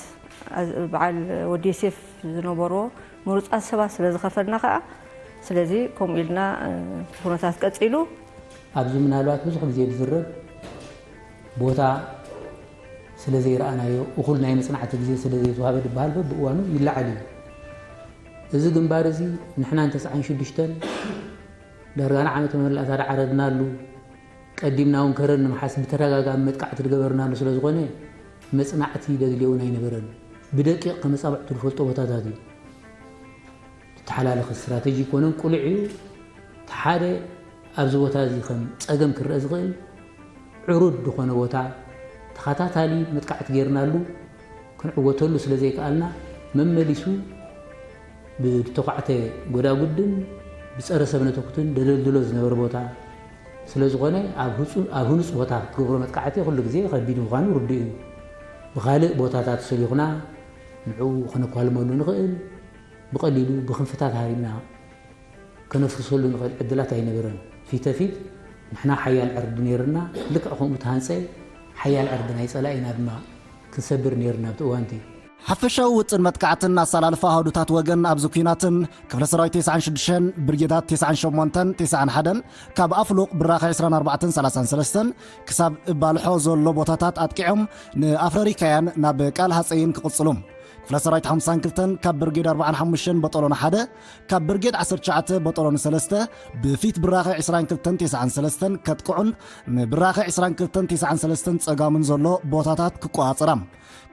ኣዝ-፣ በዓል ወዲ ዮሴፍ ዝነበርዎ ምሩጻት ሰባት ስለ ዝኸፈልና ከኣ፣ ስለዚ ከምኡ ኢልና፣ እ፣ እቲ ኩነታት ቀጺሉ። ኣብዚ ምናልባት ብዙሕ ግዜ ዝዝረብ ቦታ ስለ ዘይረኣናዮ፣ እኹል ናይ መጽናዕቲ ግዜ ስለ ዘይተዋህበ ዝበሃል በብእዋኑ ይለዓል እዩ። እዚ ግንባር እዚ ንሕና ን ተስዓን ሽዱሽተን ዳርጋ ንዓመተ መላእታ ዝዓረድናሉ፣ ቀዲምና እውን ከረን ንምሓዝ ብተደጋጋሚ መጥቃዕቲ ዝገበርናሉ ስለ ዝኾነ፣ መጽናዕቲ ደድልዮ እውን ኣይነበረን። ብደቂቕ ከመጻብዕቱ ዝፈልጦ ቦታታት እዩ። ተሓላለኸ ስትራተጂ ኣይኮነን፣ ቅሉዕ እዩ። እቲ ሓደ ኣብዚ ቦታ እዚ ከም ጸገም ክረአ ዝኽእል ዕሩድ ዝኾነ ቦታ ተኸታታሊ መጥቃዕቲ ጌርናሉ ክንዕወተሉ ስለ ዘይከኣልና፣ መመሊሱ ብተኳዕተ ጎዳጉድን ብጸረ ሰብ ነተኩትን ደደልድሎ ዝነበረ ቦታ ስለ ዝኾነ፣ ኣብ ህጹ-፣ ኣብ ህኑጽ ቦታ ክትገብሮ መጥቃዕቲ ኩሉ ግዜ ከቢድ ምዃኑ ርዱእ እዩ። ብኻልእ ቦታታት ሰሊኹና ንዕኡ ከነኳልመሉ ንኽእል፣ ብቐሊሉ ብክንፍታት ሃሪምና ከነፍርሰሉ ንኽእል ዕድላት ኣይነበረን። ፊተፊት ንሕና ሓያል ዕርዲ ነይርና፣ ልክዕ ከምኡ ተሃንፀ ሓያል ዕርዲ ናይ ፀላኢና ድማ ክንሰብር ነይርና ኣብቲ እዋንቲ። ሓፈሻዊ ውጥን መጥቃዕትን ኣሰላልፋ ኣሃዱታት ወገን ኣብዚ ኲናትን ክፍለ ሰራዊት ተስዓን ሽዱሽተን ብርጌዳት ተስዓን ሸሞንተን ተስዓን ሓደን ካብ ኣፍሉቕ ብራኸ ዕስራን ኣርባዕተን ሰላሳን ሰለስተን ክሳብ እባልሖ ዘሎ ቦታታት ኣጥቂዖም ንኣፍረሪካያን ናብ ቃል ሃፀይን ክቕጽሉ ክፍለ ሰራዊት ሓምሳን ክልተን ካብ ብርጌድ ኣርባዓን ሓሙሽተን በጠሎን ሓደ ካብ ብርጌድ ዓሰርተ ትሽዓተ በጠሎን ሰለስተ ብፊት ብራኸ ዕስራን ክልተን ተስዓን ሰለስተን ከጥቅዑን ንብራኸ ዕስራን ክልተን ተስዓን ሰለስተን ጸጋምን ዘሎ ቦታታት ክቆጻጸራ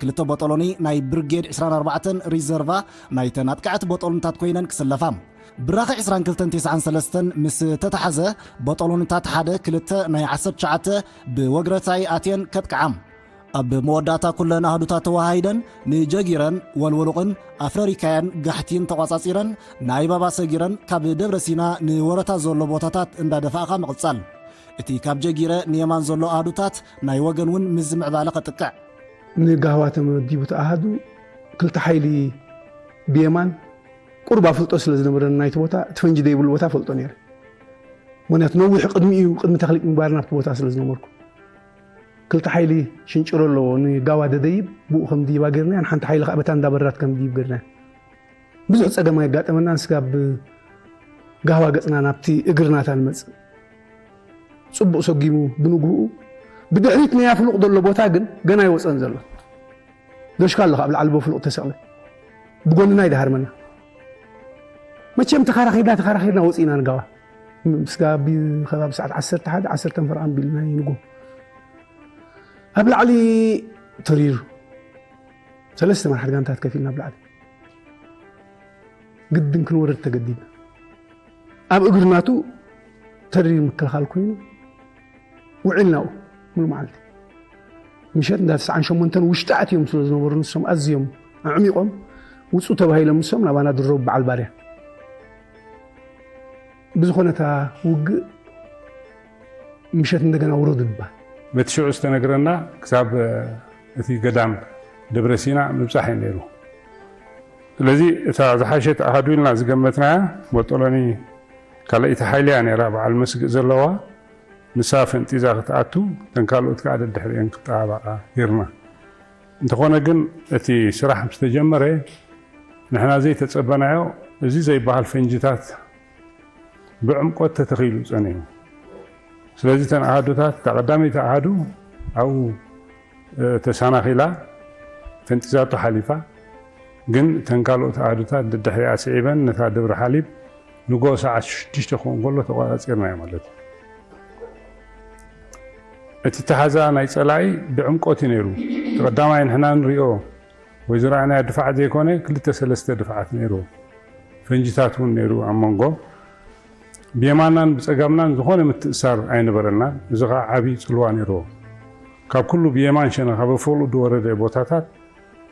ክልተ በጠሎኒ ናይ ብርጌድ ዕስራን ኣርባዕተን ሪዘርቫ ናይተን ኣጥቃዕቲ በጠሎንታት ኮይነን ክስለፋ ብራኸ ዕስራን ክልተን ተስዓን ሰለስተን ምስ ተታሓዘ በጠሎንታት ሓደ ክልተ ናይ ዓሰርተ ትሽዓተ ብወግረታይ ኣትየን ከጥቅዓ ኣብ መወዳእታ ኩለን ኣህዱታት ተወሃሂደን ንጀጊረን ወልወሉቕን ኣፍረሪካያን ጋሕቲን ተቋጻጺረን ናይ ባባ ሰጊረን ካብ ደብረ ሲና ንወረታ ዘሎ ቦታታት እንዳደፋእኻ ምቕጻል እቲ ካብ ጀጊረ ንየማን ዘሎ ኣህዱታት ናይ ወገን እውን ምስ ዝምዕባለ ከጥቅዕ ንጋህዋ ተመዲቡ እቲ ኣሃዱ ክልተ ሓይሊ ብየማን ቁሩብ ኣፍልጦ ስለ ዝነበረኒ ናይቲ ቦታ እቲ ፈንጂ ዘይብሉ ቦታ ፈልጦ ነይረ። ምክንያቱ ነዊሕ ቅድሚኡ ቅድሚ ተክሊቅ ምግባር ናብቲ ቦታ ስለ ዝነበርኩ ክልተ ሓይሊ ሽንጭሮ ኣለዎ ንጋዋ ደደይብ ብኡ ከም ድይባ ገርናያ ንሓንቲ ሓይሊ ከዓ በታ እንዳበራት ከም ድይብ ገርናያ ብዙሕ ፀገም ኣየጋጠመናን ስጋብ ጋህዋ ገፅና ናብቲ እግርናታ ንመፅእ ፅቡቕ ሰጊሙ ብንግህኡ ብድሕሪት ናይ ኣፍሉቕ ዘሎ ቦታ ግን ገና ኣይወፀን ዘሎ ዶሽካ ኣለኻ ኣብ ላዕሊ በፍሉቕ ተሰቕለ ብጎንና ይደሃርመና መቸም ተኻራኺርና ተኻራኺርና ወፂእና ንጋዋ ምስጋቢ ከባቢ ሰዓት ዓሰርተ ሓደ ዓሰርተ ፈርቓን ቢልና ንጎ ኣብ ላዕሊ ተሪሩ ሰለስተ መርሓት ጋንታት ከፊልና ኣብ ላዕሊ ግድን ክንወርድ ተገዲድና ኣብ እግሪ ናቱ ተሪር ምክልኻል ኮይኑ ውዒልናኡ ሙሉ መዓልቲ ምሸት እንዳ ተስዓን ሸሞንተን ውሽጢ ኣትዮም ስለ ዝነበሩ ንሶም ኣዝዮም ኣዕሚቖም ውፁ ተባሂሎም ንሶም ናባና ድረቡ በዓል ባርያ ብዝኾነ እታ ውግእ ምሸት እንደገና ውረዱ ይባል በቲ ሽዑ ዝተነግረና ክሳብ እቲ ገዳም ደብረ ሲና ምብፃሕ እዩ ነይሩ ስለዚ እታ ዝሓሸት ኣሃዱ ኢልና ዝገመትናያ ቦጦሎኒ ካልኣይቲ ሓይሊ እያ ነይራ በዓል መስግእ ዘለዋ ንሳ ፈንጢዛ ክትኣቱ እተን ካልኦት ከዓ ደድሕሪአን ክጠባበቓ ገይርና እንተኾነ ግን እቲ ስራሕ ምስ ተጀመረ ንሕና ዘይተፀበናዮ እዚ ዘይበሃል ፈንጅታት ብዕምቆት ተተኺሉ ፀኒሑ ስለዚ እተን ኣሃዱታት እታ ቀዳመይቲ ኣሃዱ ኣብኡ ተሳናኺላ ፈንጢዛቶ ሓሊፋ ግን እተን ካልኦት ኣሃዱታት ደድሕሪኣ ስዒበን ነታ ደብረ ሓሊብ ንጎ ሰዓት ሽዱሽተ ክኸውን ከሎ ተቋፃፂርናዮ ማለት እዩ እቲ ተሓዛ ናይ ፀላኢ ብዕምቆት እዩ ነይሩ እቲ ቀዳማይ ንሕና ንሪኦ ወይ ዝረኣናዮ ድፋዓት ዘይኮነ ክልተ ሰለስተ ድፋዓት ነይሩ ፈንጅታት እውን ነይሩ ኣብ መንጎ ብየማናን ብፀጋምናን ዝኾነ ምትእሳር ኣይነበረናን እዚ ከዓ ዓብዪ ፅልዋ ነይርዎ ካብ ኩሉ ብየማን ሸነኻ በፈሉኡ ዝወረደ ቦታታት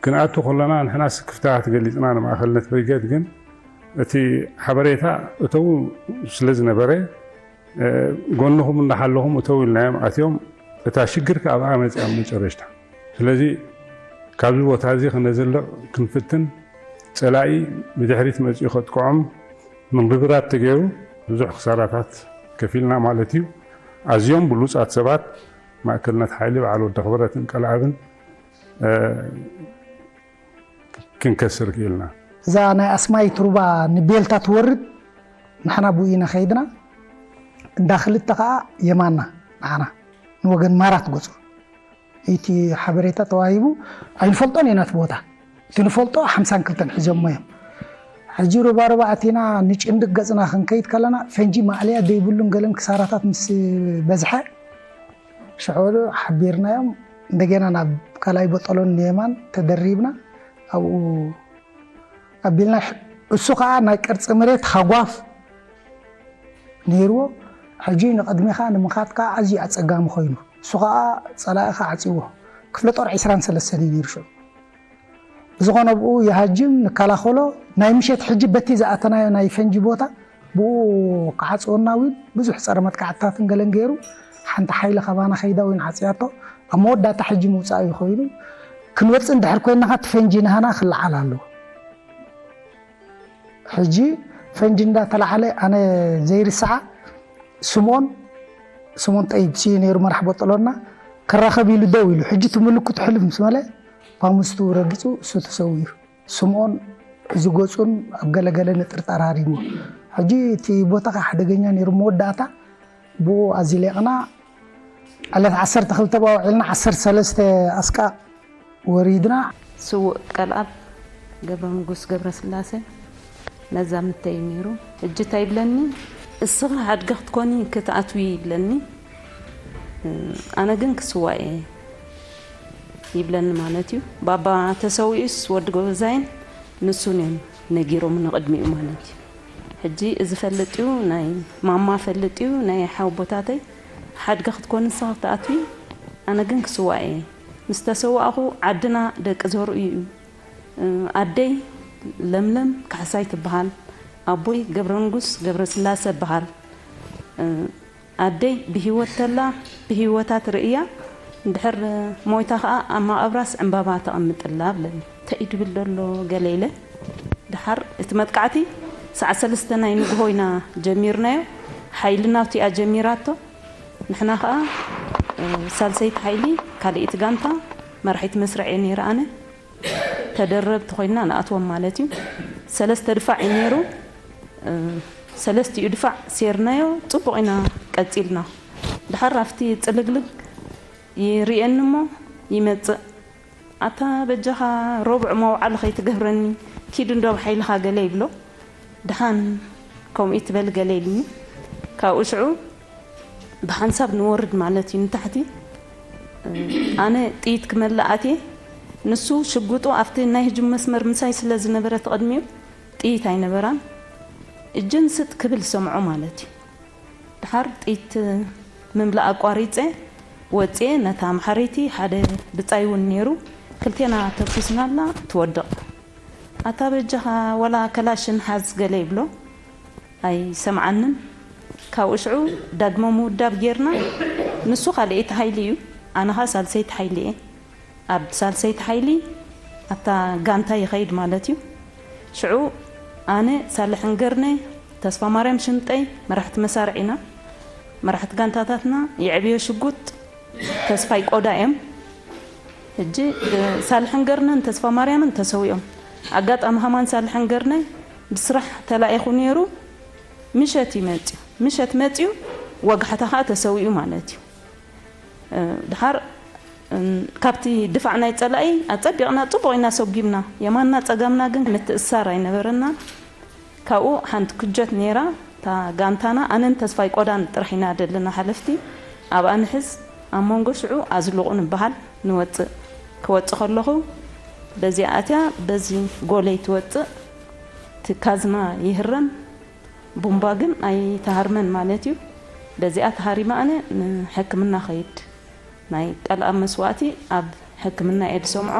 ክንኣቱ ከለና ንሕና ስክፍታት ገሊፅና ንማእኸልነት ብሪገድ ግን እቲ ሓበሬታ እተው ስለ ዝነበረ ጎንኹም እናሓለኹም እተው ኢልናዮም ኣትዮም እታ ሽግር ከኣ ኣብኣ መፅያ መጨረሽታ ስለዚ ካብዚ ቦታ እዚ ክነዝልቕ ክንፍትን ፀላኢ ብድሕሪት መፂኡ ከጥቅዖም ምንብብራት ተገይሩ ብዙሕ ክሳራታት ከፊልና ማለት እዩ ኣዝዮም ብሉፃት ሰባት ማእከልነት ሓይሊ በዓል ወዲ ክብረትን ቀልኣብን ክንከስር ክኢልና። እዛ ናይ ኣስማይ ቱርባ ንቤልታ ትወርድ ንሕና ብኡ ኢና ከይድና እንዳ ክልተ ከዓ የማና ንዓና ንወገን ማራት ገፁ እቲ ሓበሬታ ተዋሂቡ ኣይንፈልጦን ኢና እቲ ቦታ እቲ ንፈልጦ ሓምሳን ክልተን ሒዞሞ እዮም ሕጂ ሩባሩባ ኣቲና ንጭንድቅ ገፅና ክንከይድ ከለና ፈንጂ ማእለያ ዘይብሉን ገለን ክሳራታት ምስ በዝሐ ሽዑ ሓቢርናዮም እንደገና ናብ ካልኣይ በጠሎን ንየማን ተደሪብና ኣብኡ ኣቢልና እሱ ከዓ ናይ ቅርፂ መሬት ሃጓፍ ነይርዎ ሕጂ ንቅድሚኻ ንምኻድ ከዓ ኣዝዩ ኣፀጋሚ ኮይኑ እሱ ከዓ ፀላኢ ከዓ ዓፅዎ ክፍለ ጦር ዕስራን ሰለስተን እዩ ነይሩ ሽዑ ብዝኾነ ብኡ ይሃጅም ንከላኸሎ ናይ ምሸት ሕጂ በቲ ዝኣተናዮ ናይ ፈንጂ ቦታ ብኡ ክዓፅወና እውን ብዙሕ ፀረ መጥቃዕትታትን ገለን ገይሩ ሓንቲ ሓይሊ ካባና ከይዳ እውን ዓፅያቶ ኣብ መወዳእታ ሕጂ ምውፃእ እዩ ኮይኑ ክንወፅእ እንድሕር ኮይንና እቲ ፈንጂ ናህና ክለዓል ኣለዎ። ሕጂ ፈንጂ እንዳተላዓለ ኣነ ዘይርስዓ ስምኦን ስምኦን ጠይብ ስዩ ነይሩ መራሕ ቦጠሎና ክራኸብ ኢሉ ደው ኢሉ ሕጂ እቲ ምልክቱ ሕልፍ ምስ በለ ፓምስቱ ረጊፁ እሱ ተሰዊኡ። ስምኦን እዚ ገፁን ኣብ ገለገለ ንጥርጣር ሃሪሞ ሕጂ እቲ ቦታ ከዓ ሓደገኛ ነይሩ መወዳእታ ብኡ ኣዚሌቕና ዕለት ዓሰርተ ክልተ ብኣውዒልና ዓሰርተ ሰለስተ ኣስቃ ወሪድና። ስዉእ ቀልኣብ ገብረ ንጉስ ገብረ ስላሴ መዛምተይ ነይሩ። ሕጂ እንታይ ይብለኒ፣ እስኻ ሓድጊ ክትኮኒ ክትኣትዊ ይብለኒ። ኣነ ግን ክስዋእ እየ ይብለኒ ማለት እዩ። ባባ ተሰዊኡስ ወዲ ጎበዛይን ንሱን እዮም ነጊሮም ንቕድሚኡ ማለት እዩ። ሕጂ እዚ ፈልጥ እዩ፣ ናይ ማማ ፈልጥ እዩ፣ ናይ ሓወቦታተይ ሓድጊ ክትኮኒ ንስኻ ክትኣትዊ፣ ኣነ ግን ክስዋእ እየ። ምስ ተሰዋእኹ ዓድና ደቂ ዘርኡ እዩ። ኣደይ ለምለም ካሕሳይ ትበሃል፣ ኣቦይ ገብረ ንጉስ ገብረ ስላሰ በሃል። ኣደይ ብህይወት ተላ ብህይወታ ትርእያ፣ እንድሕር ሞይታ ኸኣ ኣብ መቓብራስ ዕምባባ ተቐምጥላ ብለኒ። እንታይ እዩ ድብል ደሎ ገለ ኢለ። ድሓር እቲ መጥቃዕቲ ሰዓት ሰለስተ ናይ ንግሆ ኢና ጀሚርናዮ። ሓይሊ ናብቲኣ ጀሚራቶ። ንሕና ኸኣ፣ እ፣ ሳልሰይቲ ሓይሊ ካልኣይቲ ጋንታ መራሒት መስርዕ እየ ነይረ ኣነ። ተደረብቲ ኮይንና ንኣትዎም ማለት እዩ። ሰለስተ ድፋዕ እዩ ነይሩ። እ፣ ሰለስቲኡ ድፋዕ ሴርናዮ፣ ጽቡቕ ኢና ቀጺልና። ድሓር ኣብቲ ጽልግልግ ይርእየኒ እሞ ይመጽእ። ኣታ በጃኻ ረቡዕ መውዓሊ ከይትገብረኒ፣ ኪድ እንዶ ብሓይልኻ ገለ ይብሎ። ድሓን ከምኡ ይትበል ገለ ኢልኒ። ካብኡ ሽዑ ብሓንሳብ ንወርድ ማለት እዩ ንታሕቲ። ኣነ ጥይት ክመልእ ኣትየ፣ ንሱ ሽጉጡ ኣብቲ ናይ ህጅም መስመር ምሳይ ስለ ዝነበረ ተቐድሚኡ ጥይት ኣይነበራን። እጅን ስጥ ክብል ሰምዖ ማለት እዩ። ድሓር ጥይት ምምላእ ኣቋሪጸ ወጽየ፣ ነታ መሓረይቲ ሓደ ብጻይ እውን ነይሩ፣ ክልቴና ተኩስናላ ትወድቕ። ኣታ በጃኻ ዋላ ከላሽን ሓዝ ገለ ይብሎ፣ ኣይሰምዓንን። ካብኡ ሽዑ ዳግመ ምውዳብ ጌርና፣ ንሱ ካልኣይቲ ሓይሊ እዩ፣ ኣነ ኸኣ ሳልሰይቲ ሓይሊ እየ። ኣብ ሳልሰይቲ ሓይሊ ኣብታ ጋንታ ይኸይድ ማለት እዩ። ሽዑ ኣነ፣ ሳልሕን ገርነ፣ ተስፋ ማርያም ሽምጠይ መራሕቲ መሳርዕ ኢና። መራሕቲ ጋንታታትና የዕብዮ ሽጉጥ ተስፋይ ቆዳ እዮም። ሕጂ፣ እ፣ ሳልሕን ገርነን ተስፋ ማርያምን ተሰዊኦም። ኣጋጣሚ ሃማን ሳልሕን ገርነ ብስራሕ ተላኢኹ ነይሩ። ምሸት እዩ መጽዩ። ምሸት መጽዩ፣ ወጋሕታ ኸኣ ተሰዊኡ ማለት እዩ። እ፣ ድሓር፣ እም፣ ካብቲ ድፋዕ ናይ ጸላኢ ኣጸቢቕና ጽቡቕ ኢና ሰጒምና። የማንና ጸጋምና ግን ምትእስሳር ኣይነበረናን። ካብኡ ሓንቲ ኩጀት ነይራ፣ እታ ጋንታና ኣነን ተስፋይ ቆዳን ጥራሕ ኢና ደለና ሓለፍቲ። ኣብኣ ንሕዝ፣ ኣብ መንጎ ሽዑ ኣዝልቑ ንበሃል፣ ንወጽእ። ክወጽእ ከለኹ በዚኣ ኣትያ በዚ ጎለይ ትወጽእ። እቲ ካዝና ይህረም፣ ቡምባ ግን ኣይተሃርመን ማለት እዩ። በዚኣ ተሃሪመ ኣነ ንሕክምና ኸይድ። ናይ ቀልኣብ መስዋእቲ ኣብ ሕክምና እየ ዝሰምዖ።